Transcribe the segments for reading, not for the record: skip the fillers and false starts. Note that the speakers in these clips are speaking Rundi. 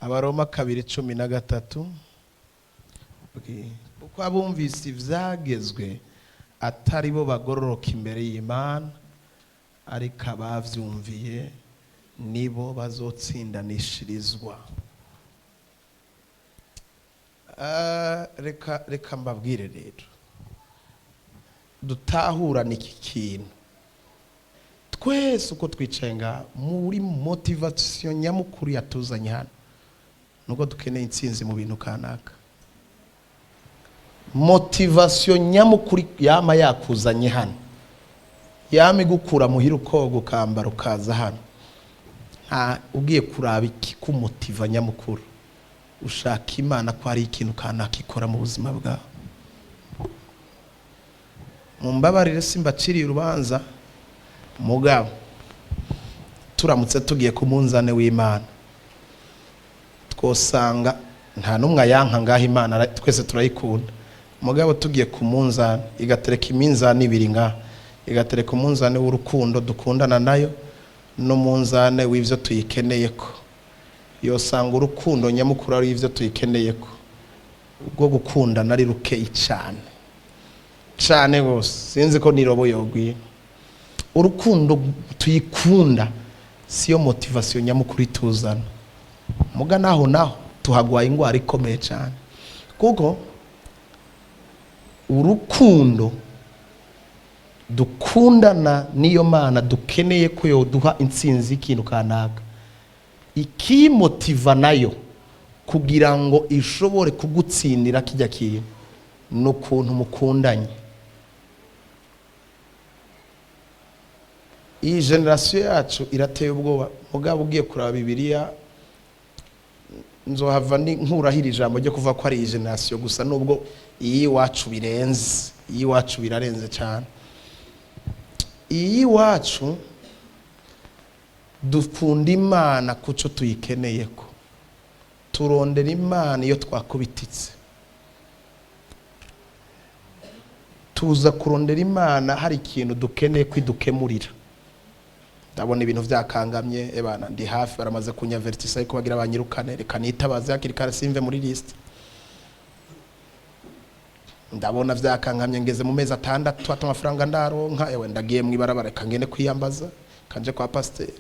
Abaroma 2:13. Kuko abumvise ivyagezwe atari bo bagororoka imbere y'Imana, ariko abavyumviye nibo bazotsindanishirizwa. Reka mbabwire rero, dutahurana iki kintu twese uko twicaye ngaha. Muri motivation nyamukuru yatuzanye hano nuko dukeneye intsinzi mu bintu kanaka. Motivation nyamukuru yama yakuzanye hano, yama igukura muhira, ukoga, ukambara, ukaza hano, nta ugiye kuraba ikikumotiva nyamukuru, ushaka Imana ko hari ikintu kanaka ikora mu buzima bwawe. Mumbabarire, simbaciriye urubanza, mugabo turamutse tugiye ku munzane w'Imana, twosanga nta n'umwe ayanka ngaho. Imana twese turayikunda. Mugabo tugiye ku munzani, igatereka iminzani ibiri ngaha, igatereka umunzani w'urukundo dukundana nayo n'umunzane w'ivyo tuyikeneye, ko yosanga urukundo nyamukuru ari ivyo tuyikeneye, ko ubwo gukundana ari rukeyi cane cane rwose. Sinzi ko nirobo yogwira. Urukundo tuyikunda siyo motivation nyamukuru ituzana. Muga naho tuhagwaye ingwara ikomeye cyane, kuko urukundo dukundana niyo Mana dukeneye ko yoduha intsinzi y'ikintu kanaka, ikimotiva nayo kugira ngo ishobore kugutsindira kijya kintu ni ukuntu mukundanye. Iyi génération yacu irateye ubwoba. Mugabo ugiye kuraba Bibiliya, nzohava ni nkurahira ijambo ryo kuva ko ari iyi génération gusa, nubwo iyi iwacu birenze, iyi iwacu birarenze cyane. Iyi iwacu dukunda Imana kuco tuyikeneye, ko turondera Imana iyo twakubititse, tuza kurondera Imana hari ikintu dukeneye kwidukemurira. Ndabona ibintu byakangamye, ebana ndi hafi, baramaze kunyavertisa ariko bagira banyirukane, reka nitabaze hakiri kare simve muri liste. Ndabona vyakankamye, ngeze mu mezi 6 ata amafaranga ndaronka, ewe ndagiye mwibarabara, reka ngende kwiyambaza kanje kwa pasiteri.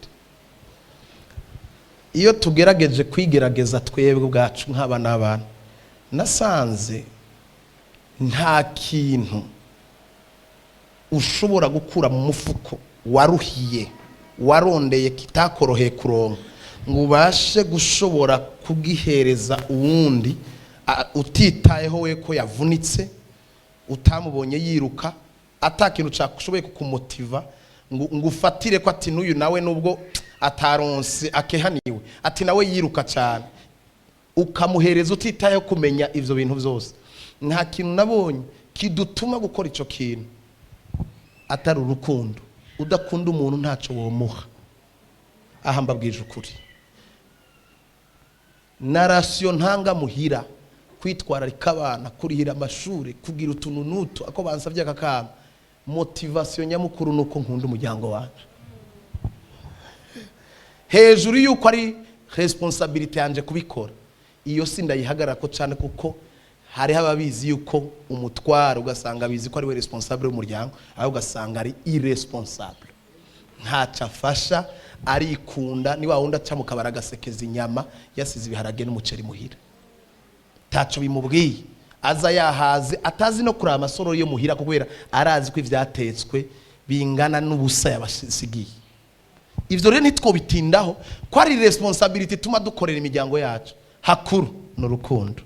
Iyo tugerageje kwigerageza twebwe ubwacu nk'aba n'abana, nasanze nta kintu ushobora gukura mu mufuko waruhiye, warondeye, kitakoroheye kuronka, ngo ubashe gushobora kugihereza uwundi utitayeho we ko yavunitse, utamubonye yiruka, ata kintu cyashoboye kukumotiva ngo ufatire ko ati n'uyu nawe nubwo ataronse akehaniwe, ati nawe yiruka cyane, ukamuhereza utitayeho kumenya ivyo bintu byose. Nta kintu nabonye kidutuma gukora ico kintu atari urukundo. Udakunda umuntu ntacyo womuha. Aha mbabwije ukuri, na ration ntanga muhira, kwitwararika abana, kurihira amashuri, kugira utuntu n'utu ako bansabye akakama, motivation nyamukuru ni uko nkunda umuryango wacu. Hejuru y'uko ari responsabilité yanje kubikora, iyo si ndayihagarara ko cyane, kuko hariho ababizi yuko umutwaro, ugasanga abizi ko ari we responsable w'umuryango, aho ugasanga ari irresponsable, ntacyo afasha, arikunda, ni wa wundi aca mu kabari agasekeza inyama yasize ibiharage n'umuceri muhira, ntacyo bimubwiye, aza yahaze, atazi no kuraba amasoro yo muhira, kubera arazi ko ivyatetswe bingana n'ubusa yabasigiye. Ivyo rero ntitwobitindaho ko ari responsabilité ituma dukorera imiryango yacu. Hakuru ni urukundo.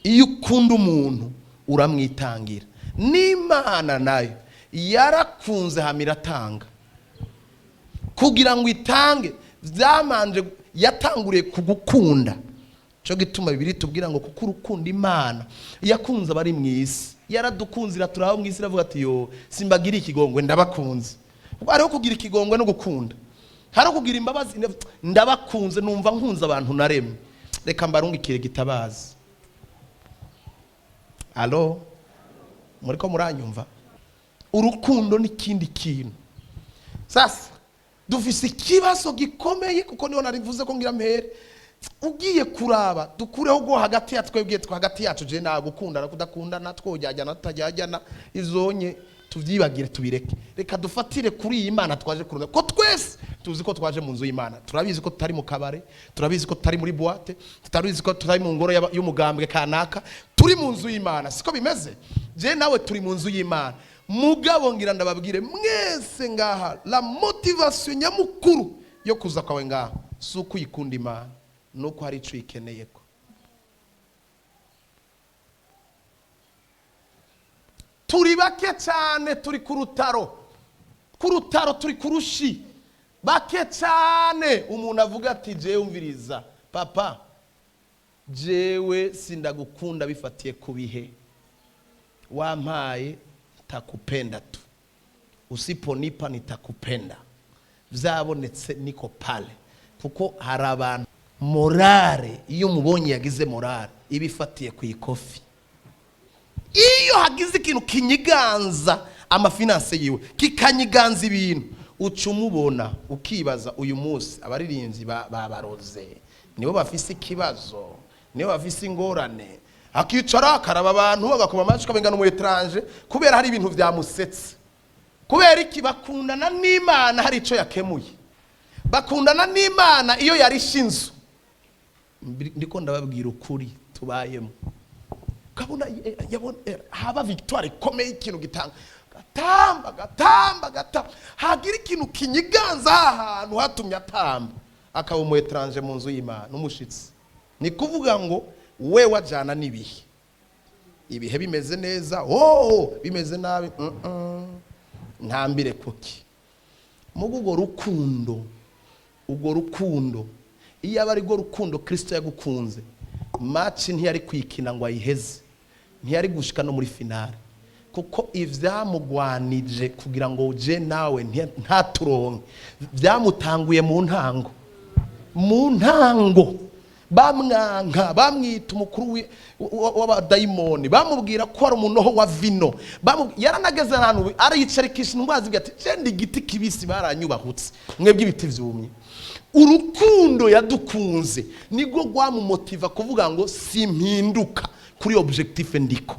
Iyo ukunda umuntu uramwitangira. N'Imana nayo yarakunze hama iratanga. Kugira ngo itange byamanje yatanguriye kugukunda. Cyo gituma Bibiri tubwira ngo kuko urukundo Imana yakunze abari mu isi, yaradukunze, iraturaho mu isi, iravuga ati: "Yo simbagira ikigongwe, ndabakunze." Hariho kugira ikigongwe no gukunda, hariho kugira imbabazi. Ndabakunze, numva nkunze abantu naremye, reka mbarungikire gitabazi. Allô, muriko muranyumva? Urukundo n'ikindi kintu. Sasa dufise ikibazo gikomeye, kuko niho narivuze ko ngira mpere. Ugiye kuraba dukureho ubwo hagati ya twebwe, twe hagati yacu, je nagukundana, kudakundana, twojyajyana, tutajyajyana, izonye tuvyibagire, tubireke. Reka dufatire kuri iyi Mana twaje kurunda, ko twese tuzi ko twaje mu nzu y'Imana. Turabizi ko tutari mu kabare, turabizi ko tutari muri boîte, turabizi ko tutari mu ngoro y'umugambwe kanaka. Turi mu nzu y'Imana, siko bimeze? Je nawe turi mu nzu y'Imana. Mugabo ngira ndababwire mwese ngaha, la motivation nyamukuru yo kuza kwawe ngaha si uko uyikunda Imana, nuko hari ico uyikeneye ko. Turi bake cyane, turi ku rutaro, ku rutaro, turi ku rushi, bake cyane. Umuntu avuga ati: "Jewe umviriza papa, jewe sindagukunda bifatiye ku bihe wampaye, ntakupenda tu, usiponipa nitakupenda, vyabonetse niko pale." Kuko hari abantu morale, iyo umubonye yagize morale iba ifatiye ku ikofi. Iyo hagize ikintu kinyiganza ama finances yiwe, kikanyiganza ibintu, uca umubona ukibaza: uyu munsi abaririmbyi babaroze, nibo bafise ikibazo, nibo bafise ingorane. Akicara akaraba abantu bagakoma amashyi, ukamenga umu étranger, kubera hari ibintu byamusetse. Kubera iki? Bakundana n'Imana hari icyo yakemuye, bakundana n'Imana iyo yarishe inzu. Ndiko ndababwira ukuri tubayemo. Ukabona haba victoire ikomeye, ikintu gitanga, gatamba, gatamba, gatamba, hagira ikintu kinyiganza ahantu hatumye atamba, akaba umu étranger mu nzu y'Imana, umushitsi. Ni kuvuga ngo we wajana n'ibihe. Ibihe bimeze neza, oh, bimeze nabi, ntambire kuki. Mugo urwo rukundo, urwo rukundo, iyo aba ari rwo rukundo Kristo yagukunze, match ntiyari kwikina ngo ayiheze, ntiyari gushika no muri finale, kuko ivyamugwanije kugira ngo uje nawe ntaturonke byamutanguye mu ntango. Mu ntango bamwanka, bamwita umukuru w'abadayimoni, bamubwira ko ari umunoho wa vino. Yaranageze ahantu ariyicarikisha indwara, zivuga ati: "Jenda igiti kibisi, baranyubahutse, mwebwe ibiti vyumye." Urukundo yadukunze nibwo rwamumotiva kuvuga ngo simpinduka kuri objectif ndiko.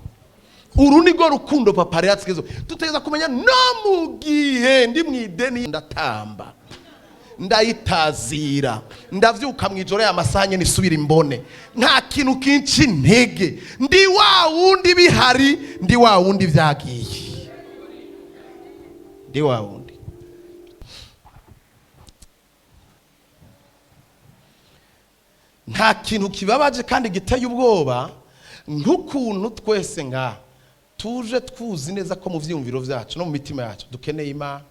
Uru nirwo rukundo papa rero atwizo. Tuteza kumenya no mu gihe ndi mu ideni, ndatamba, ndayitazira, ndavyuka mu ijoro ya masaha nyene isubira imbone, nta kintu kinci intege. Ndi wa wundi bihari, ndi wa wundi vyagiye, ndi wa wundi. Nta kintu kibabaje kandi giteye ubwoba nk'ukuntu twese ngaha tuje tuzi neza ko mu vyiyumviro vyacu no mu mitima yacu dukeneye Imana.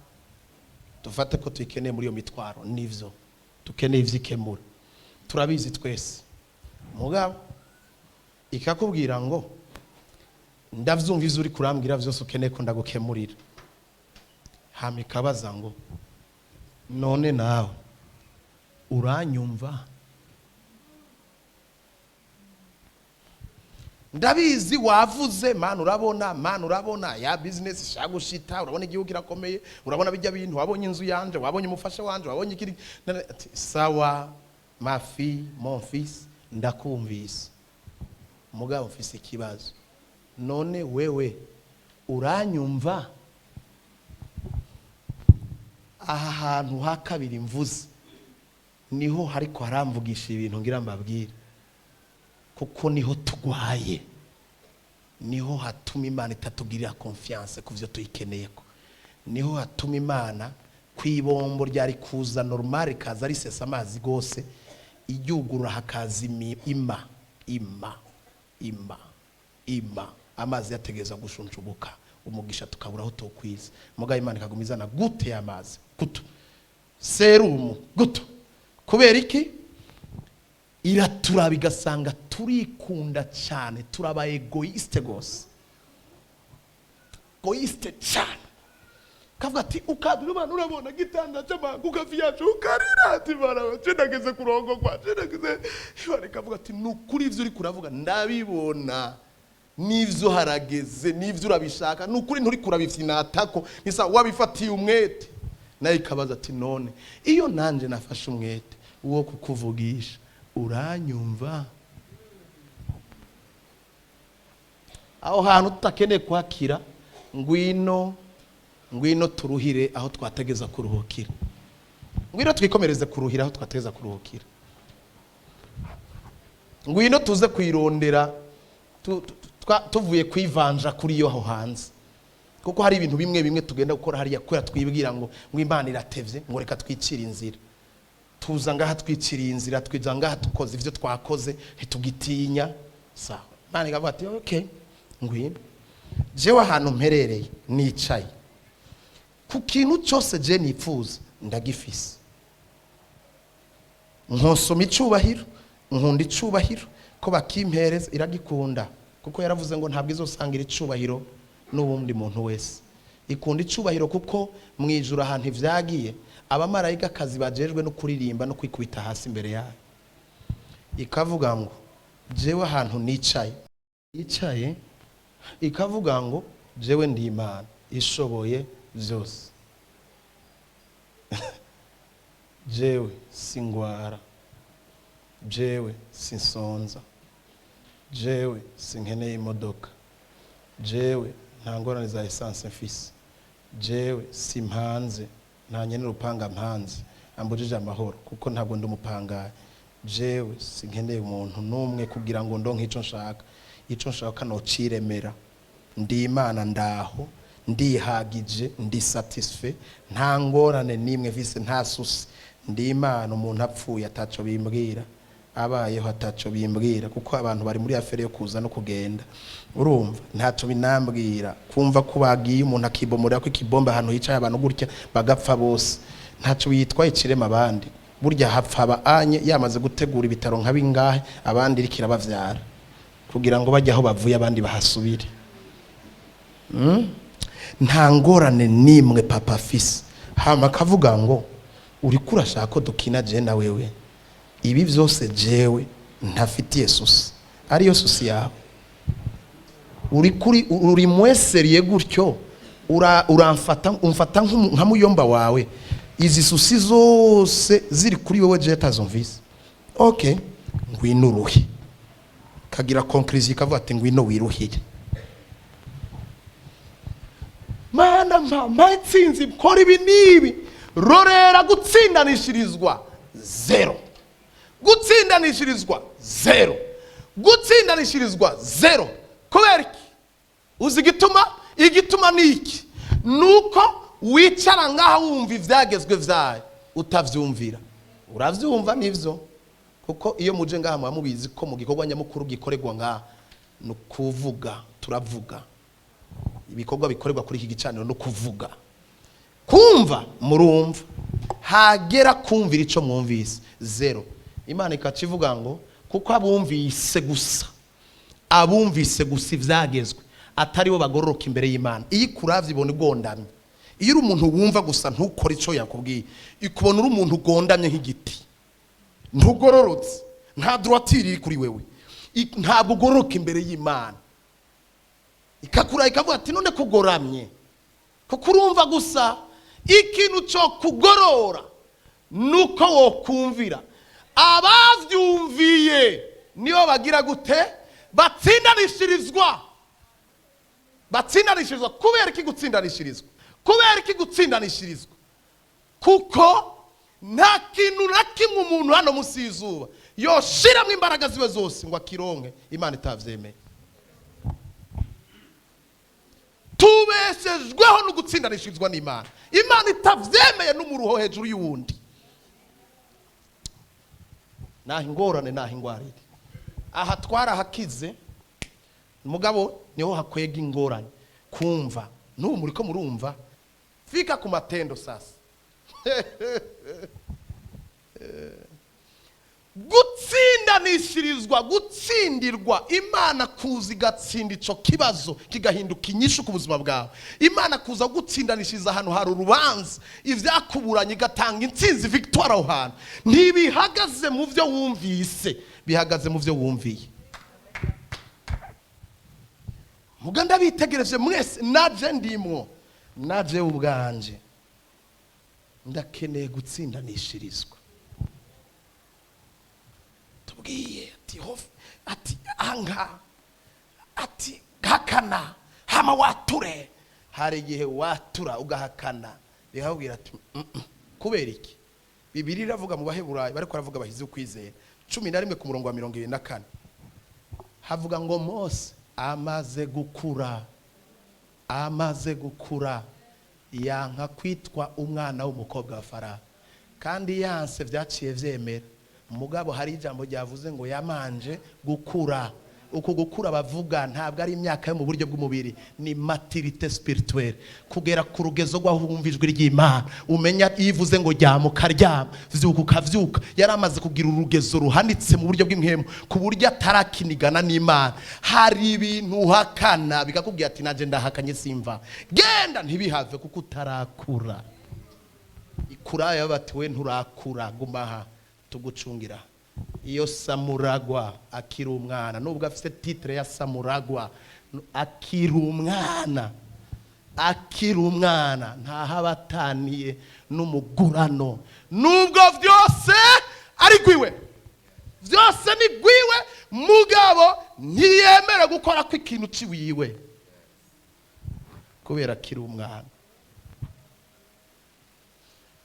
Dufate ko tuyikeneye muri iyo mitwaro, nivyo dukeneye ivyikemura, turabizi twese. Mugabo ikakubwira ngo: "Ndavyumva ivyo uri kurambwira vyose, ukeneye ko ndagukemurira." Hama ikabaza ngo: "None nawe uranyumva? Ndabizi wavuze, Mana urabona, Mana urabona ya business ishaka gushita, urabona igihugu kirakomeye, urabona bijya bintu, wabonye inzu yanje, wabonye umufasha wanje, wabonye ikiri." Ati: "Sawa ma fille, mon fils, ndakumvise, mugabo mfise ikibazo. None wewe uranyumva?" Aha hantu ha kabiri mvuze niho hariko haramvugisha ibintu ngira mbabwire, kuko niho tugwaye, niho hatuma Imana itatugirira confiance ku byo tuyikeneye, ko niho hatuma Imana ku ibombo ryari kuza normal rikaza risesa amazi gose, iryugurura hakaza ima ima ima ima, amazi yategereza gushunjubuka, umugisha tukabura aho tuwukwiza. Mugabo Imana ikaguma izana gute y'amazi guto, serumu guto. Kubera iki? Iraturaba igasanga turikunda cyane, turaba égoïste gose, égoïste cyane. Kavuga ati ukaza urabona, urabona gitanda cy'amangu ukaviyaje, ukarira ati: "Bara nageze kurongorwa, nageze." Imana ikavuga ati: "Ni ukuri ivyo uri kuravuga ndabibona, n'ivyo harageze, n'ivyo urabishaka, ni ukuri nturi kurabifyinatako nisa wabifatiye umwete." Nayo ikabaza ati: "None iyo nanje nafashe umwete wo kukuvugisha, Uranyumva? Aho hantu tutakeneye kuhakira, ngwino, ngwino turuhire aho twategeza kuruhukira, ngwino twikomereze kuruhira aho twategeza kuruhukira, ngwino tuze kuyirondera tuvuye kwivanja kuri yo aho hanze, kuko hari ibintu bimwe bimwe tugenda gukora hariya kubera twibwira ngo Imana iratevye, ngo reka twicire inzira. Tuza ngaha twiciriye inzira, twiza ngaha tukoze ivyo twakoze, ntitugitinya. Sawa, Imana ikavuga ati okay, ngwino. Jewe ahantu mperereye nicaye ku kintu cyose je nipfuza ndagifise, nkosoma icubahiro, nkunda icubahiro ko bakimpereza, iragikunda kuko yaravuze ngo ntabwo izosangira icubahiro n'uwundi muntu wese. Ikunda icubahiro kuko mu ijuru ahantu ivyagiye, abamarayika akazi bajejwe no kuririmba no kwikubita hasi imbere yayo. Ikavuga ngo jewe ahantu nicaye yicaye, ikavuga ngo jewe ndi Imana ishoboye byose, jewe singwara, jewe sinsonza, jewe sinkeneye imodoka, jewe nta ngorane za essence mfise, jewe simpanze, nta nyene urupanga mpanze ambujije amahoro kuko ntabwo ndi umupangayi, jewe sinkeneye umuntu n'umwe kugira ngo ndonke ico nshaka, ico nshaka nociremera, ndi Imana, ndaho ndihagije, ndi satisfait, nta ngorane n'imwe mfise, nta souci, ndi Imana. Umuntu apfuye ataco bimbwira, abayeho ataco bimbwira, kuko abantu bari muri affaire yo kuza no kugenda, urumva ntaco binambwira. Kumva ko bagiye umuntu akibomorera ko ikibomba ahantu hicaye abantu gutya bagapfa bose, ntaco yitwaye ikirema abandi. Burya hapfa aba anye yamaze gutegura ibitaro nka bingahe, abandi iriko irabavyara kugira ngo bajye aho bavuye abandi bahasubire. Nta ngorane n'imwe papa afise. Hama akavuga ngo uriko urashaka ko dukina je na wewe, ibi vyose jewe ntafitiye souci, ariyo souci yawe. Uri kuri uri mweseriye gutyo, uramfata umfata nka muyomba wawe, izi soucis zose ziri kuri wewe je tazumvise. Okay, ngwino uruhe. Kagira conclusion ikavuga ati ngwino wiruhire. Mana mpa intsinzi, kora ibi n'ibi. Rorera gutsindanishirizwa zero, gutsindanishirizwa zero, gutsindanishirizwa zero. Kubera iki? Uzi igituma? Igituma ni iki? Nuko wicara ngaha wumva ivyagezwe vyayo utavyumvira. Uravyumva nivyo, kuko iyo muje ngaha muba mubizi ko mu gikorwa nyamukuru gikorerwa ngaha ni ukuvuga. Turavuga ibikorwa bikorerwa kuri iki gicaniro no kuvuga. Kumva murumva, hagera kumvira ico mwumvise zero. Imana ikaca ivuga ngo kuko abumvise gusa, abumvise gusa ivyagezwe atari bo bagororoka imbere y'Imana. Iyo ikuravye ibona ugondamye. Iyo uri umuntu wumva gusa ntukore ico yakubwiye, ikubona uri umuntu ugondamye nk'igiti, ntugororotse, nta droiture iri kuri wewe, ntabwo ugororoka imbere y'Imana. Ikakura ikavuga ati none kugoramye kuko urumva gusa, ikintu cyo kugorora nuko wokumvira. Abavyumviye nibo bagira gute? Batsindanishirizwa. Batsindanishirizwa. Kubera iki gutsindanishirizwa? Kubera iki gutsindanishirizwa? Kuko nta kintu na kimwe umuntu hano munsi y'izuba yoshiramwo imbaraga ziwe zose ngo akironke Imana itavyemeye. Tubeshejweho no gutsindanishirizwa n'Imana. Imana itavyemeye n'umuruho hejuru y'uwundi. Naho ingorane, naho ingwara iri aha, twarahakize mugabo niho hakwega ingorane. Kumva n'ubu muriko murumva, fika ku matendo sasa. Gutsindanishirizwa, gutsindirwa, Imana kuza igatsinda ico kibazo kigahinduka inyishu ku buzima bwawe. Imana kuza gutsindanishiriza ahantu hari urubanza, ivyakuburanye igatanga intsinzi, victoire aho hantu. Ntibihagaze mu vyo wumvise, bihagaze mu vyo wumviye. Muga ndabitegereje mwese, naje ndimwo, naje ubwanje ndakeneye gutsindanishirizwa. Yarakubwiye ati hof, ati anga, ati hakana, hama wature. Hari igihe watura ugahakana, bikakubwira ati Kubera iki? Bibiliya iravuga mu Baheburayo, bariko baravuga bahize ukwizera, 11 ku murongo wa 24, havuga ngo Mose amaze gukura, amaze gukura yanka kwitwa umwana w'umukobwa wa Farawo. Kandi yanse vyaciye vyemera. Mugabo hari ijambo ryavuze ngo yamanje gukura. Uku gukura bavuga ntabwo ari imyaka yo mu buryo bw'umubiri, ni maturité spirituelle, kugera ku rugezo rw'aho wumva ijwi ry'Imana, umenya iyo ivuze ngo ryama ukaryama, vyuka ukavyuka. Yari amaze kugira urugezo ruhanitse mu buryo bw'impwemu, ku buryo atarakinigana n'Imana. Hari ibintu uhakana bikakubwira ati nanje ndahakanye simva, genda ntibihave kuko utarakura. Ikura bati we nturakura, guma aha tugucungira. Iyo Samuragwa akiri umwana, nubwo afite titre ya Samuragwa, akiri umwana, akiri umwana ntaho abataniye n'umugurano, nubwo vyose ari gwiwe, vyose ni gwiwe, mugabo ntiyemere gukora ko ikintu ciwiwe kubera akiri umwana.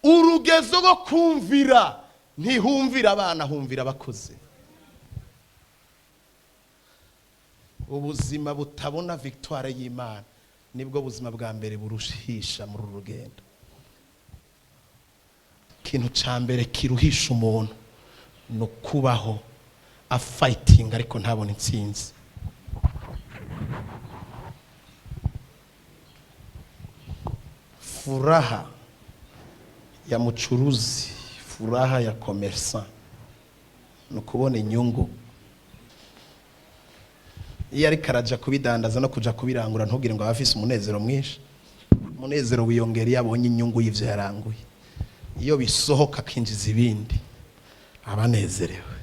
Urugezo rwo kumvira, ntihumvira abana, humvira abakuze. Ubuzima butabona victoire y'Imana nibwo buzima bwa mbere buruhisha muri uru rugendo. Ikintu ca mbere kiruhisha umuntu ni ukubaho afighting ariko ntabone intsinzi. Furaha ya mucuruzi, furaha ya commerçant ni ukubona inyungu. Iyo ariko araja kubidandaza no kuja kubirangura, ntugire ngo aba afise umunezero mwinshi. Umunezero wiyongera iyo abonye inyungu y'ivyo yaranguye. Iyo bisohoka akinjiza ibindi, aba anezerewe.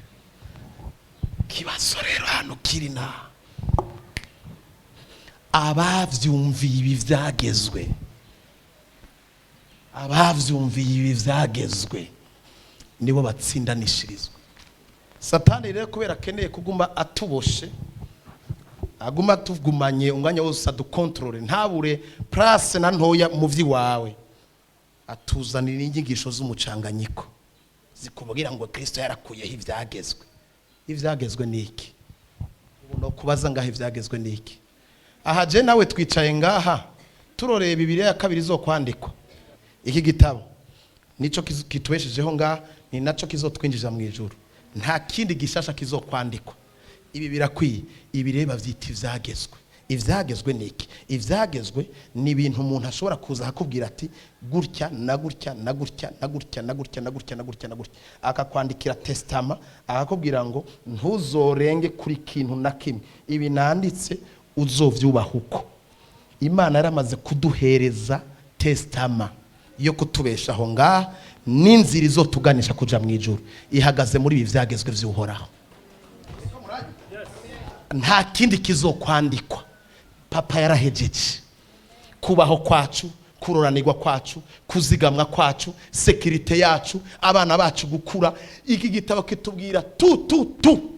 Kibazo rero hano kiri na abavyumviye ibi vyagezwe, abavyumviye ibi vyagezwe nibo batsindanishirizwa. Satani rero kubera akeneye kuguma atuboshe, aguma atugumanye umwanya wose, adukontorore, ntabure place na ntoya mu vy'iwawe, atuzanira inyigisho z'umucanganyiko zikubwira ngo Kristo yarakuyeho ivyagezwe. Ivyagezwe ni iki? Ubu no kubaza ngaho ivyagezwe ni iki? Aha je nawe twicaye ngaha turoreye Bibiliya ya kabiri izokwandikwa. Iki gitabo nico kitubeshejeho ngaha, ni naco kizotwinjiza mu ijuru. Nta kindi gishasha kizokwandikwa. Ibi birakwiye. Ibi rero bavyita ivyagezwe. Ivyagezwe ni iki? Ivyagezwe ni ibintu umuntu ashobora kuza akakubwira ati gutya na gutya na gutya na gutya na gutya na gutya na gutya na gutya, akakwandikira testament, akakubwira ngo ntuzorenge kuri kintu na kimwe, ibi nanditse uzovyubaha uko. Imana yaramaze kuduhereza testament yo kutubeshaho ngaha, n'inzira izotuganisha kuja mu ijuru ihagaze muri ibi vyagezwe vy'Uhoraho. Nta kindi kizokwandikwa. Papa yarahejeje kubaho kwacu, kuroranirwa kwacu, kuzigamwa kwacu, sécurité yacu, abana bacu gukura. Iki gitabo kitubwira tu tu tu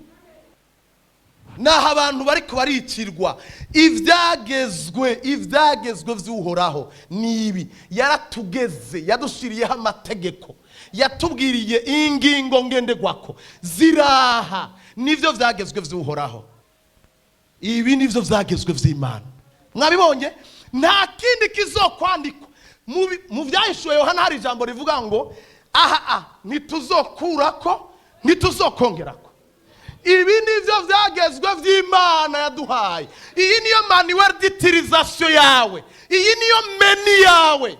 naho abantu bariko baricirwa. Ivyagezwe, ivyagezwe vy'Uhoraho ni ibi. Yaratugeze, yadushiriyeho amategeko, yatubwiriye ingingo ngenderwako ziraha. Nivyo vyagezwe vy'Uhoraho. Ibi nivyo vyagezwe vy'Imana. Mwabibonye, nta kindi kizokwandikwa. Mu vyahishuwe Yohana hari ijambo rivuga ngo aha a ntituzokurako, ntituzokongerako. Ibi nivyo vyagezwe vy'Imana yaduhaye. Iyi niyo manuel d'utilisation yawe, iyi niyo menu yawe.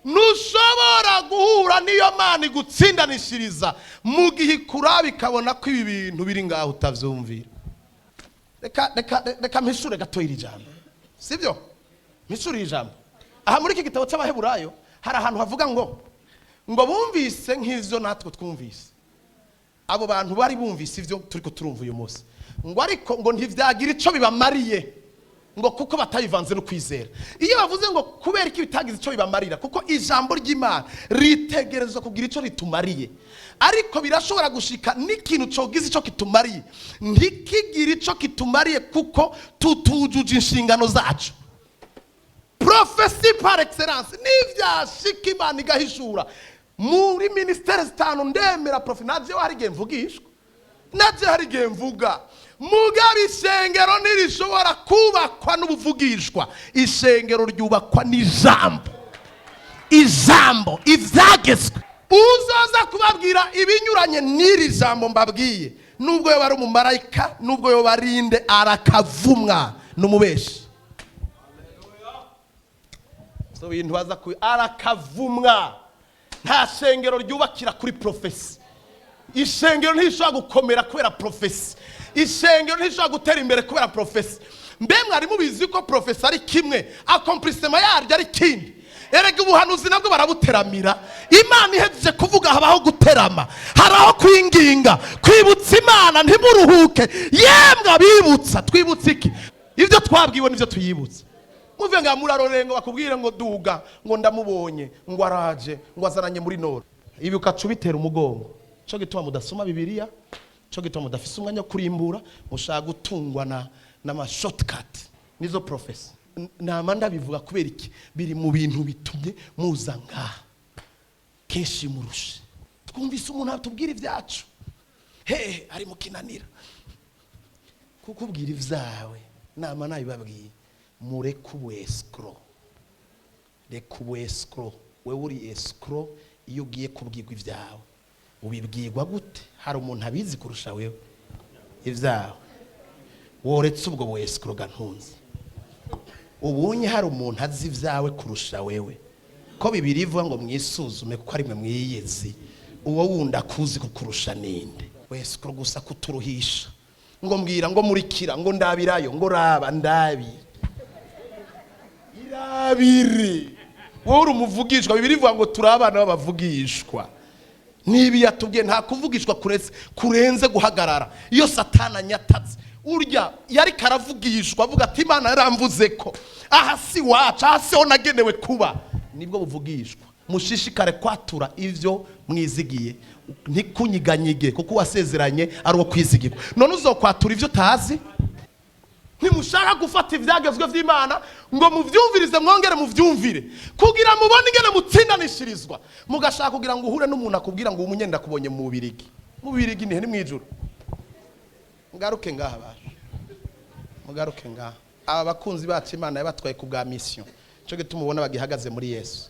Ntushobora guhura n'iyo Mana igutsindanishiriza mu gihe ikuraba ikabona ko ibi bintu biri ngaho utavyumvira. Reka, reka, reka mpishure gato iri jambo, sibyo? Mpishure iri jambo. Aha muri iki gitabo cy'Abaheburayo hari ahantu havuga ngo bumvise nk'ivyo natwe twumvise. Abo bantu bari bumvise ivyo turiko turumva uyu munsi, ngo ariko ngo ntivyagira ico bibamariye. Ngo kuko batayivanze no kwizera. Iyo bavuze ngo kubera iki bitagize icyo bibamarira, kuko ijambo ry'Imana ritegerezwa kugira icyo ritumariye, ariko birashobora gushika n'ikintu cogize icyo kitumariye ntikigire icyo kitumariye kuko tutujuje inshingano zacu. Prophétie par excellence, nivyashika Imana igahishura muri ministères zitanu, ndemera prophétie. Navyo hari igihe mvugishwa, navyo hari igihe mvuga. Mugabo ishengero ntirishobora kubakwa n'ubuvugishwa. Ishengero ryubakwa n'ijambo, ijambo, ivyagezwe. Uzoza kubabwira ibinyuranye n'iri jambo mbabwiye, nubwo yoba ari umumarayika, nubwo yoba ari inde, arakavumwa n'umubeshi. So bintu baza ku arakavumwa. Nta shengero ryubakira kuri prophétie. Ishengero ntishobora gukomera kubera prophétie. Ishengero ntishobora gutera imbere kubera prophétie. Mbe mwari mubizi ko prophétie ari kimwe, accomplissement yaryo ari kindi? Erega ubuhanuzi nabwo barabuteramira. Imana ihejeje kuvuga, habaho guterama, hari aho kwinginga, kwibutsa Imana. Ntimuruhuke yemwe abibutsa. Twibutse iki? Ibyo twabwiwe nibyo tuyibutsa. Muve nga murarorengo bakubwire ngo duga, ngo ndamubonye, ngo araje, ngo azananye muri noro. Ibi ukaca ubitera umugongo. Cyo gituma mudasoma Bibiliya, cyo gituma mudafise umwanya wo kurimbura, mushaka gutungwa na n'ama shortcut, nizo prophétie. Nama ndabivuga kubera iki? Biri mu bintu bitumye muza ngaha kenshi murushe. Twumvise umuntu atubwira ibyacu hehe ari mu kinanira kukubwira ibyawe. Nama nabibabwiye, mureke ubu escroc, reka ubu escroc. Wewe uri escroc. Iyo ugiye kubwirwa ibyawe, ubibwirwa gute? Hari umuntu abizi kurusha wewe ibyawe? Woretse ubwo bu escroc gantunze. Ubunye hari umuntu azi ibyawe kurusha wewe? Ko Bibiri ivuga ngo mwisuzume kuko ari mwe mwiyizi, uwo wundi akuzi kukurusha ninde? Wescroc gusa, kuturuhisha, ngo mbwira, ngo murikira, ngo ndabirayo, ngo raba ndabi irabiri. Wowe uri umuvugishwa. Bibiri ivuga ngo turi abana b'abavugishwa. Niba yatubwiye, nta kuvugishwa kuretse kurenze guhagarara. Iyo Satana anyatatse, urya yari karavugishwa, avuga ati: "Imana yaramvuze ko aha si wacu, aha siho nagenewe kuba." Nibwo buvugishwa. Mushishikare kwatura ivyo mwizigiye, ntikunyiganyige, kuko uwasezeranye ari uwo kwizigirwa. None uzokwatura ivyo utazi? Ntimushaka gufata ibyagezwe by'Imana ngo mubyumvirize, mwongere mubyumvire kugira mubone ingene mutsindanishirizwa. Mugashaka kugira ngo uhure n'umuntu akubwira ngo umunye ndakubonye mu Bubirigi. Mu Bubirigi nihe? Ni mu ijuru. Mugaruke ngaha baje, mugaruke ngaha. Aba bakunzi bacu Imana yabatwaye ku bwa mission, cyo gituma ubona bagihagaze muri Yesu.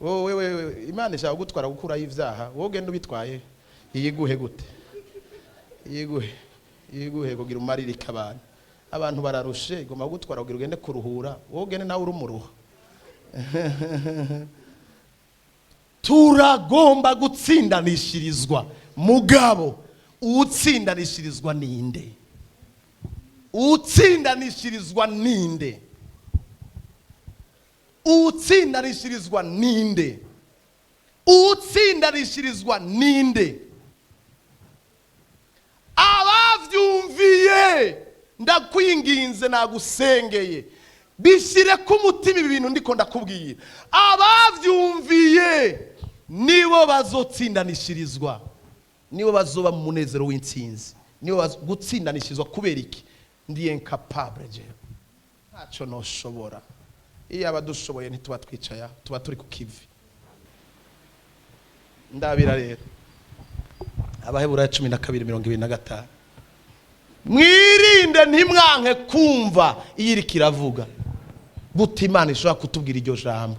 Wowe wewe, Imana ishaka kugutwara gukuraho ibyaha, wowe ugenda ubitwaye. Iyiguhe gute? Iyiguhe, iyiguhe kugira umaririke abantu. Abantu bararushe, igomba kugutwara kugira ugende kuruhura. Wowe ugende nawe urumuruha. Turagomba gutsindanishirizwa. Mugabo utsindanishirizwa ninde? Utsindanishirizwa ninde? Utsindanishirizwa ninde? Utsindanishirizwa ninde? Abavyumviye, ndakwinginze, nagusengeye, bishyire ku mutima ibi bintu ndiko ndakubwira. Abavyumviye nibo bazotsindanishirizwa, nibo bazoba mu munezero w'intsinzi, nibo gutsindanishirizwa. Kubera iki? Ndi incapable jewe, ntacyo noshobora. Iyo aba dushoboye ntituba twicaye aho, tuba turi ku kivi. Ndabira rero Abaheburayo 12:25: mwirinde ntimwanke kumva iyo iriko iravuga. Gute Imana ishobora kutubwira iryo jambo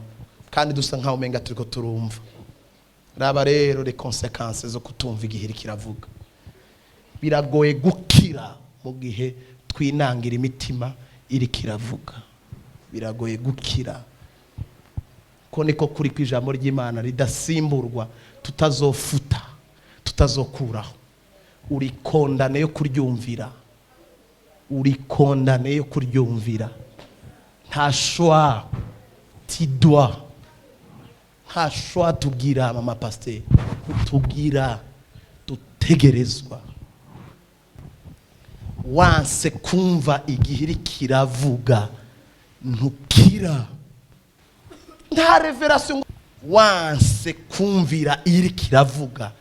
kandi dusa nkaho umenga turiko turumva? Raba rero les conséquences zo kutumva igihe iriko iravuga. Biragoye gukira mu gihe twinangira imitima iriko iravuga. Biragoye gukira ko niko kuri kw'ijambo ry'Imana ridasimburwa, tutazofuta, tutazokuraho. Uri condamné yo kuryumvira, uri condamné yo kuryumvira. Nta choix, tu dois. Nta choix tugira, mama pasteur, tugira, dutegerezwa. Wanse kumva igihe iri kiravuga, ntukira. Nta révélation. Wanse kumvira iri kiravuga,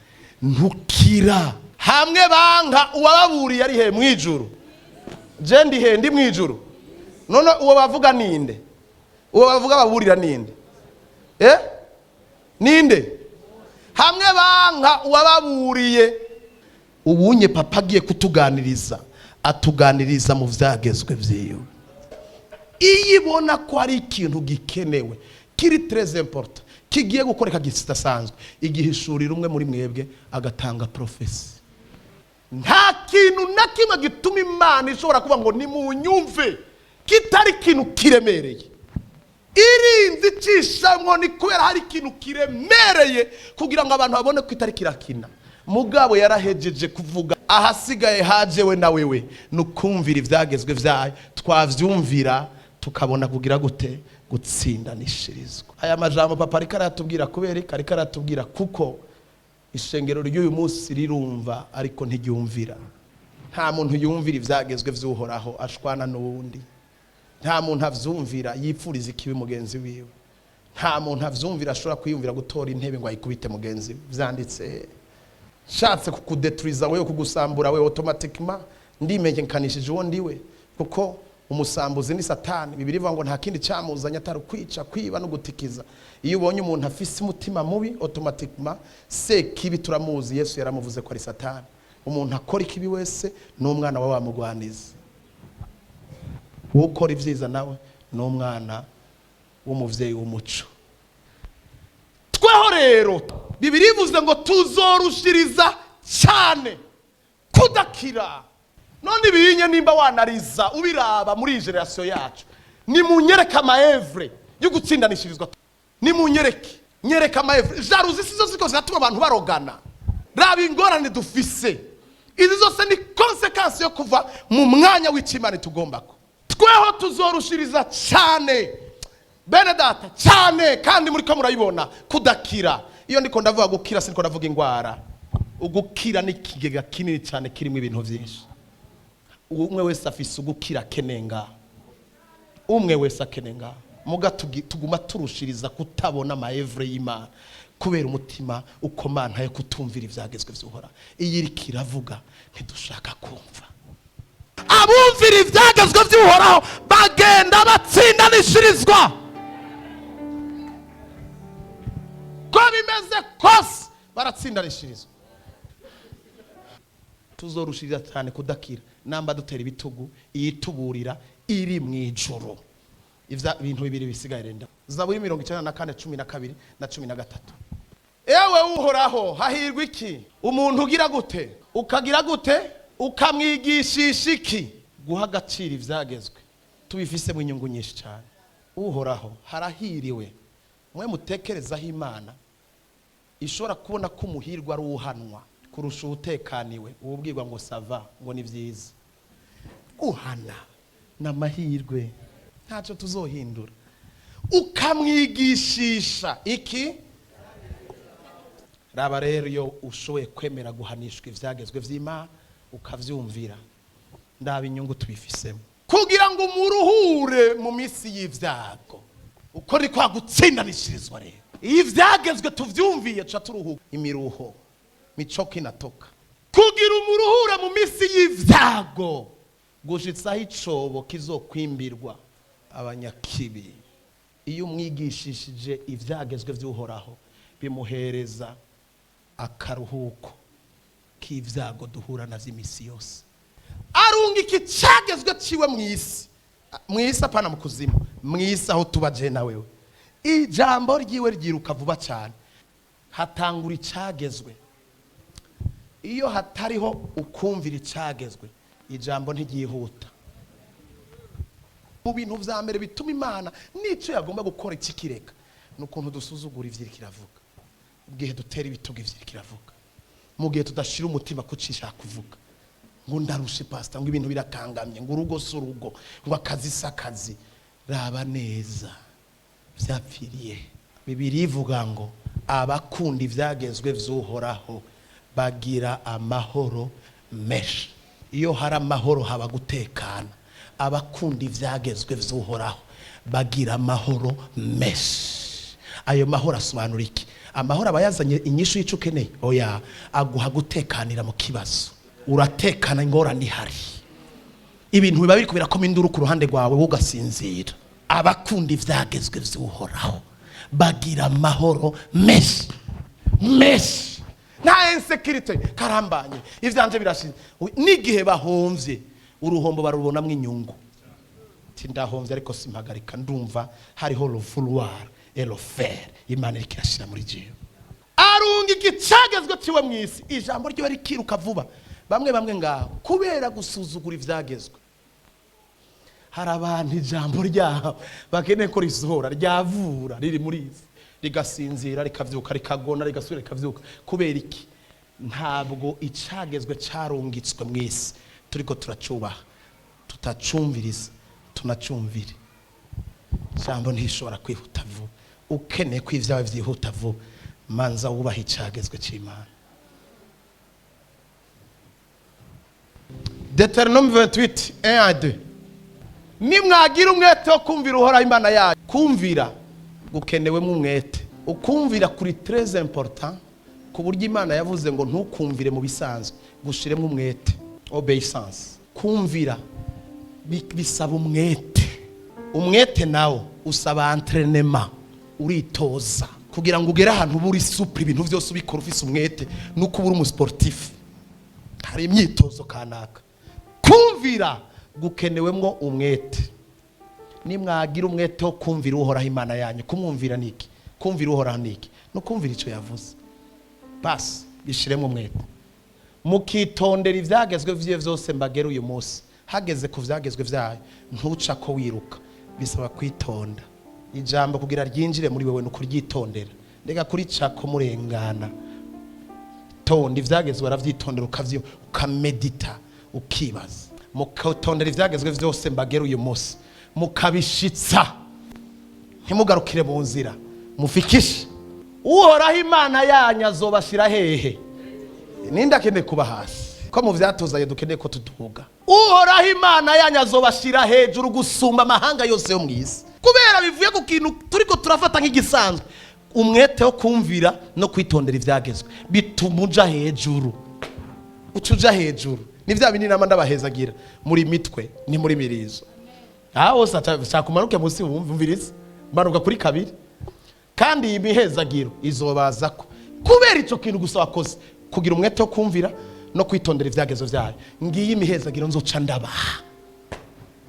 ntukira. Hamwe banka uwababuriye ari he? Mwijuru. Je ndi he? Ndi mwijuru. None uwo bavuga ninde? Uwo bavuga baburira ninde? Ninde? Hamwe banka uwababuriye. Ubunye papa agiye kutuganiriza, atuganiriza mu vyagezwe vyiwe. Iyo ibona ko hari ikintu gikenewe, kiri très important, kigiye gukoreka kidasanzwe, igihishurira umwe muri mwebwe agatanga prophétie. Nta kintu na kimwe gituma Imana ishobora kuvuga ngo nimunyumve kitari ikintu kiremereye. Irinze icishamwo ni kubera hari ikintu kiremereye, kugira ngo abantu babone ko itari kirakina. Mugabo yarahejeje kuvuga, ahasigaye haje we na wewe ni ukumvira ibyagezwe byayo. Twavyumvira tukabona kugira gute? Gutsindanishirizwa. Aya majambo papa ariko arayatubwira kubera iki? Ariko arayatubwira kuko ishengero ry'uyu munsi rirumva ariko ntiryumvira. Nta muntu yumvira ibyagezwe by'Uhoraho ashwana n'uwundi. Nta muntu avyumvira yipfuriza ikibi mugenzi wiwe. Nta muntu avyumvira ashobora kwiyumvira gutora intebe ngo ayikubite mugenzi we. Vyanditse he? Nshatse kukudeturiza wewe, kugusambura wewe, automatiquement ndimenyekanishije uwo ndiwe, kuko umusambuzi ni Satani. Bibiliya ivuga ngo nta kindi cyamuzanye atari ukwica, kwiba no gutikiza. Iyo ubonye umuntu afise umutima mubi, automatiquement sekibi turamuzi. Yesu yaramuvuze ko ari Satani. Umuntu akora ikibi wese ni umwana wa mugwanizi, ukora ibyiza nawe ni umwana w'umuvyeyi w'umuco. Tweho rero Bibiliya ivuze ngo tuzorushiriza cyane kudakira. None ibinye nimba wanariza ubiraba muri iyi génération yacu, nimunyereke ama œuvres yo gutsindanishirizwa. Nimunyereke, nyereka ama œuvres. Jalousie sizo ziko ziratuma abantu barogana. Raba ingorane dufise, izi zose ni conséquence yo kuva mu mwanya w'icimana tugombako. Tweho tuzorushiriza cyane, bene data, cyane, kandi muri ko murayibona kudakira. Iyo ndiko ndavuga gukira, siniko ndavuga ingwara. Ugukira ni ikigega kinini cyane kirimo ibintu byinshi. Umwe wese afise ugukira akenenga, umwe wese akenenga. Muga tuguma turushiriza kutabona ama œuvres y'Imana kubera umutima ukomanta yo kutumvira ivyagezwe vy'Uhora. Iyo iriko iravuga ntidushaka kumva. Abumvira ivyagezwe vy'Uhoraho bagenda batsindanishirizwa. Ko bimeze kose baratsindanishirizwa. Tuzorushiriza cyane kudakira namba dutera ibitugu iyituburira iri mu ijuru. Ivya bintu bibiri bisigaye renda. Zaburi 94, 12 na 13. Ewe Uhoraho, hahirwa iki? Umuntu ugira gute? Ukagira gute? Ukamwigishisha iki? Guha agaciro ivyagezwe tubifisemo inyungu nyinshi cyane. Uhoraho, harahiriwe mwe mutekerezaho Imana ishobora kubona ko umuhirwa ari uhanwa kurusha uwutekaniwe, uwubwirwa ngo ça va, ngo ni byiza. Guhana ni amahirwe, ntacyo tuzohindura. Ukamwigishisha iki? Raba rero, iyo ushoboye kwemera guhanishwa ivyagezwe vy'Imana ukavyumvira, ndaba inyungu tubifisemo, kugira ngo umuruhure mu minsi y'ivyago. Uko ni kwa gutsindanishirizwa. Rero iyo ivyagezwe tuvyumviye, tuca turuhuka imiruho micoka inatoka. Kugira umuruhure mu minsi y'ivyago, gushitsaho icobo kizokwimbirwa abanyakibi. Iyo umwigishishije ivyagezwe vy'Uhoraho, bimuhereza akaruhuko k'ivyago duhura navyo imisi yose. Arunga iki cagezwe ciwe mw'isi, mw'isi, apana mu kuzimu, mw'isi aho tuba je na wewe. Ijambo ryiwe ryiruka vuba cyane. Hatangura icagezwe. Iyo hatariho ukumvira icagezwe, ijambo ntiryihuta. Mu bintu vya mbere bituma Imana n'ico yagomba gukora ikikireka ni ukuntu dusuzugura ivyo iriko iravuga. Igihe dutera ibitugu ivyo iriko iravuga, mu gihe tudashira umutima kucisha kuvuga ngo ndarushe pastor, ngo ibintu birakangamye, ngo urugo si urugo, ngo akazi si akazi, raba neza vyapfiriye. Bibiliya ivuga ngo abakunda ivyagezwe vy'Uhoraho bagira amahoro menshi. Iyo hari amahoro haba gutekana. Abakunda ibyagezwe vy'Uhoraho bagira amahoro menshi. Ayo mahoro asobanura iki? Amahoro aba yazanye inyishu y'ico ukeneye? Oya, aguha gutekanira mu kibazo. Uratekana ingorane ihari, ibintu biba biriko birakoma induru ku ruhande rwawe, wowe ugasinzira. Abakunda ivyagezwe vy'Uhoraho bagira amahoro menshi menshi. Nta insécurité karambanye, ivyanje birashize. N'igihe bahomvye, uruhombo barubonamwo inyungu. Ati ndahomvye ariko simpagarika, ndumva hariho le vouloir et le faire Imana iriko irashira muri jewe. Arunga igicagezwe ciwe mw'isi, ijambo ryiwe rikiruka vuba. Bamwe bamwe ngaho kubera gusuzugura ivyagezwe, hari abantu ijambo ryabo bakeneye ko risohora ryavura riri muri izi, rigasinzira, rikavyuka, rikagona, rigasubira rikavyuka. Kubera iki? Ntabwo icagezwe carungitswe mu isi turiko turacubaha, tutacumviriza. Tunacumvire. Ijambo ntishobora kwihuta vuba. Ukeneye ko ibyawe vyihuta vuba, manza wubaha icagezwe c'Imana. Deutéronome 28, 1 à 2: nimwagira umwete wo kumvira Uhoraho Imana yayo. Kumvira gukenewemo umwete. Ukumvira kuri très important, ku buryo Imana yavuze ngo ntukumvire mu bisanzwe, gushiremo umwete. Obéissance, kumvira bisaba umwete. Umwete nawo usaba entraînement, uritoza kugira ngo ugere ahantu uba uri souple, ibintu byose ubikora ufise umwete. Nuko uba uri umusportif, hari imyitozo kanaka. Kumvira gukenewemwo umwete. Nimwagira umwete wo kumvira Uhoraho Imana yanyu. Kumwumvira ni iki? Kumvira Uhoraho ni iki? No kumvira icyo yavuze. Basi bishiremo umwete, mukitondera ibyagezwe vyiwe vyose mbagera uyu munsi. Hageze ku vyagezwe vyayo, ntuca ko wiruka, bisaba kwitonda. Ijambo kugira ryinjire muri wewe ni ukuryitondera, ndega kuricako murengana. Tonda ivyagezwe, aravyitondera, ukavyo ukamedita, ukibaza. Mukatondera ivyagezwe vyose mbagera uyu munsi, mukabishitsa, ntimugarukire mu nzira, mufikishe. Uhoraho Imana yanyu azobashira hehe? Ninde akeneye kuba hasi? Ko mu vyatuzanye dukeneye ko tuduga. Uhoraho Imana yanyu azobashira hejuru gusumba amahanga yose yo mw'isi. Kubera bivuye ku kintu turiko turafata nk'igisanzwe, umwete wo kumvira no kwitondera ivyagezwe bituma uja hejuru, uca uja hejuru. Ni vya bindi nama ndabahezagira muri mitwe, ni muri mirizo. Aha hose shaka umanuke munsi, wumvirize, manuka kuri kabiri. Kandi iyi mihezagiro izobazako kubera ico kintu gusa wakoze, kugira umwete wo kumvira no kwitondera ibyagezo vyayo. Ngiyi imihezagiro nzoca ndabaha,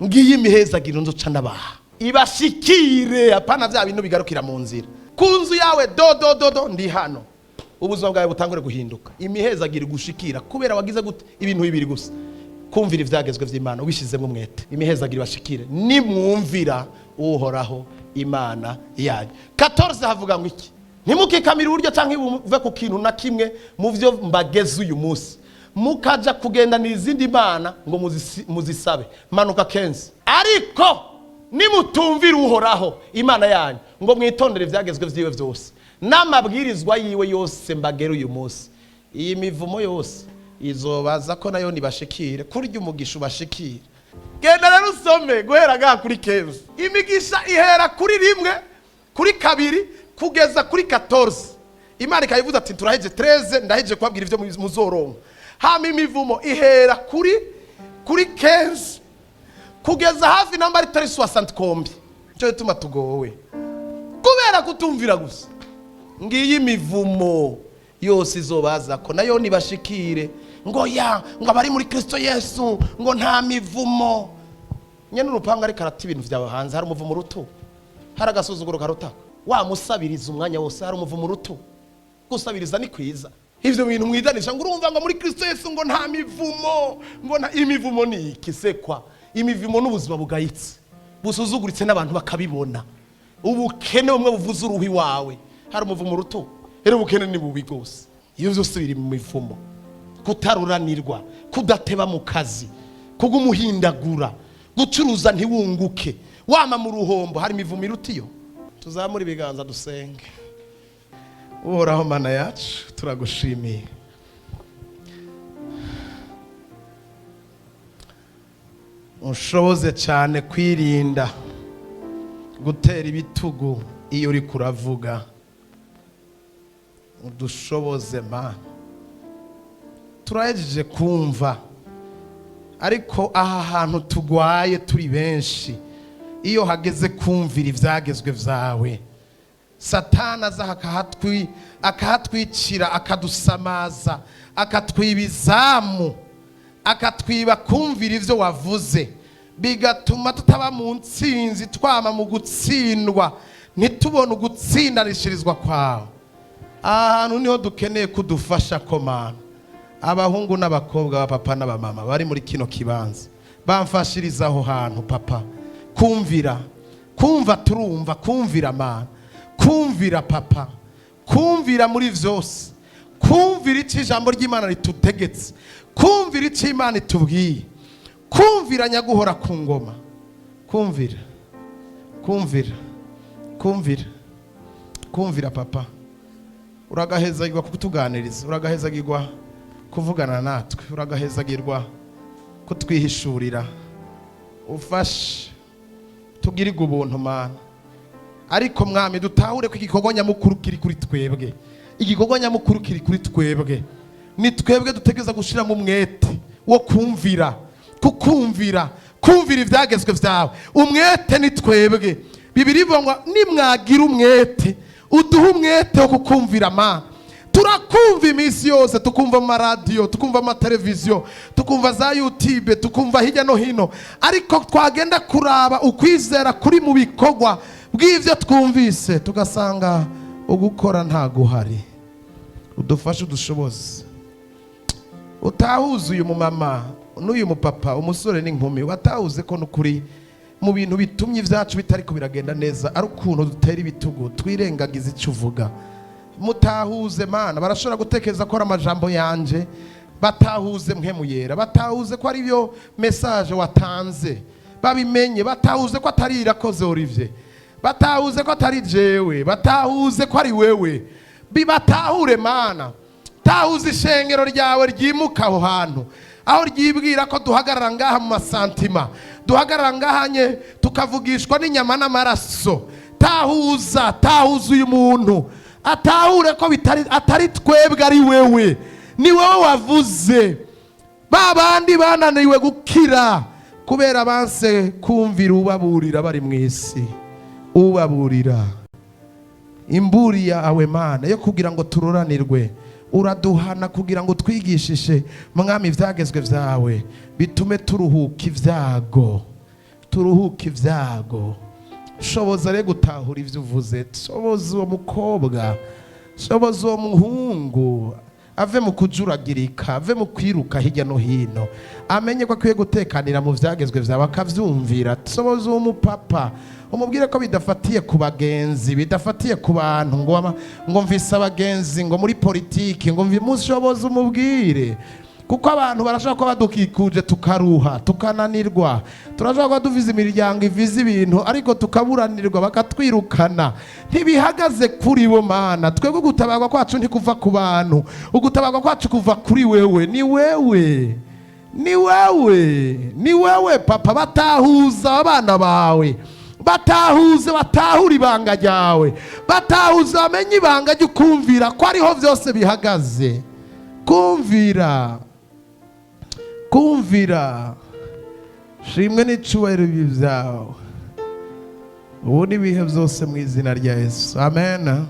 ngiyi imihezagiro nzoca ndabaha, ibashikire. Apana vya bintu bigarukira mu nzira. Ku nzu yawe, do do do do, ndi hano, ubuzima bwawe butangure guhinduka. Imihezagiro igushikira kubera wagize gute? Ibintu bibiri gusa: kumvira ivyagezwe vy'Imana ubishizemo umwete. Imihezagiro ibashikire nimwumvira Uhoraho Imana yanyu. 14 havuga ngo iki? Ntimukikamire uburyo cyangwa ibuve ku kintu na kimwe mu byo mbageze uyu munsi, mukaja kugendanira izindi mana ngo muzisabe. Manuka 15. Ariko nimutumvira Uhoraho Imana yanyu ngo mwitondere ivyagezwe vyiwe vyose n'amabwirizwa yiwe yose mbagera uyu munsi, iyi mivumo yose izobaza ko nayo nibashikire kurya umugisha ubashikire. Genda rero usome guhera ngaha kuri 15. Imigisha ihera kuri rimwe, kuri kabiri, kugeza kuri 14. Imana ikayivuza ati turaheje 13, ndaheje kubabwira ivyo muzoronka. Hama imivumo ihera kuri 15 kugeza hafi namba ari 60 combien. Cyo gituma tugowe kubera kutumvira gusa. Ngiyi imivumo yose izobaza ko nayo nibashikire. Ngo ya ngo abari muri Kristo Yesu ngo nta mivumo. Nyene urupanga ariko arata ibintu vyawe hanze. Hari umuvumo ruto? Hari agasuzuguro karuta wamusabiriza umwanya wose? Hari umuvumo ruto? Gusabiriza ni kwiza. Ivyo bintu mwidanisha ngo urumva ngo muri Kristo Yesu ngo nta mivumo, ngo nta imivumo, ni iki sekwa? Imivumo n'ubuzima bugayitse, busuzuguritse n'abantu bakabibona. Ubukene bumwe buvuza uruhi wawe, hari umuvumo ruto? Rero ubukene ni bubi rwose. Iyo byose biri mu mivumo: kutaruranirwa, kudateba mu kazi, kugumuhindagura, gucuruza ntiwunguke, wama mu ruhombo. Hari imivumo iruta iyo? Tuzamure ibiganza dusenge. Uhoraho Mana yacu, turagushimiye. Unshoboze cyane kwirinda gutera ibitugu iyo uri kuravuga. Udushoboze, Mana. Turahejeje kumva, ariko aha hantu tugwaye turi benshi, iyo hageze kumvira ibyagezwe byawe, Satana aza akahatwicira, akadusamaza, akatwiba izamu, akatwiba kumvira ibyo wavuze, bigatuma tutaba mu ntsinzi, twama mu gutsindwa, ntitubone ugutsindanishirizwa kwawe. Aha hantu niho dukeneye kudufasha komana. Abahungu n'abakobwa, abapapa n'abamama bari muri kino kibanza, bamfashiriza aho hantu, papa. Kumvira, kumva, turumva kumvira, Mana, kumvira, papa, kumvira muri byose, kumvira icyo ijambo ry'Imana ritutegetse, kumvira icyo Imana itubwiye, kumvira nyaguhora ku ngoma, kumvira, kumvira, kumvira, kumvira. Papa, uragahezagirwa kutuganiriza, uragahezagirwa kuvugana natwe, uragahezagirwa kutwihishurira. Ufashe tugirirwe ubuntu, Mana. Ariko Mwami, dutahure ko igikorwa nyamukuru kiri kuri twebwe. Igikorwa nyamukuru kiri kuri twebwe. Ni twebwe dutegereza gushyiramo umwete wo kumvira, kukumvira, kumvira ibyagezwe byawe. Umwete ni twebwe. Bibiri ivuga ngo nimwagira umwete. Uduhe umwete wo kukumvira, Mana. Turakumva iminsi yose, tukumva mu maradiyo, tukumva amateleviziyo, tukumva za YouTube, tukumva hirya no hino, ariko twagenda kuraba ukwizera kuri mu bikorwa bw'ibyo twumvise, tugasanga ugukora ntaguhari. Udufashe, udushoboze. Utahuze uyu mumama n'uyu mupapa, umusore n'inkumi, watahuze ko n'ukuri mu bintu bitumye ibyacu bitariko biragenda neza ari ukuntu dutera ibitugu, twirengagiza icyo uvuga. Mutahuze, Mana. Barashobora gutekereza ko ari amajambo yanje. Batahuze Mpwemu Yera, batahuze ko ari byo message watanze, babimenye. Batahuze ko atari Irakoze Olivier, batahuze ko atari jewe, batahuze ko ari wewe. Bibatahure, Mana. Tahuze ishengero ryawe ryimuka aho hantu, aho ryibwira ko duhagarara ngaha mu ma sentiments, duhagarara ngahanye tukavugishwa n'inyama n'amaraso. Tahuza, tahuza uyu muntu atahure ko bitari, atari twebwe, ari wewe. Ni wowe wavuze. Ba bandi bananiwe gukira kubera banse kumvira ubaburira bari mu isi, ubaburira imburi yawe, Mana, yo kugira ngo tururanirwe. Uraduhana kugira ngo twigishishe, Mwami, ibyagezwe byawe, bitume turuhuka ibyago, turuhuka ibyago. Shoboza rero gutahura ibyo uvuze. Shoboza uwo mukobwa, shoboza uwo muhungu, ave mu kujuragirika, ave mu kwiruka hirya no hino, amenye ko akwiye gutekanira mu byagezwe byawe, akabyumvira. Shoboza uwo mupapa, umubwire ko bidafatiye ku bagenzi, bidafatiye ku bantu, ngo mvise abagenzi, ngo muri politiki, ngo mushoboze umubwire, kuko abantu barashobora kuba badukikuje tukaruha, tukananirwa. Turashobora kuba duvize imiryango ivize ibintu, ariko tukaburanirwa, bakatwirukana. Ntibihagaze kuri bo, Mana. Twebwe gutabarwa kwacu ntikuva ku bantu, ugutabarwa kwacu kuva kuri wewe. Ni wewe, ni wewe, ni wewe, papa. Batahuza abana bawe, batahuze, batahura ibanga ryawe, batahuze, bamenye ibanga ry'ukumvira, ko ariho byose bihagaze. Kumvira, kumvira. Shimwe n'icyubahiro byawe ubu n'ibihe byose, mu izina rya Yesu, amen.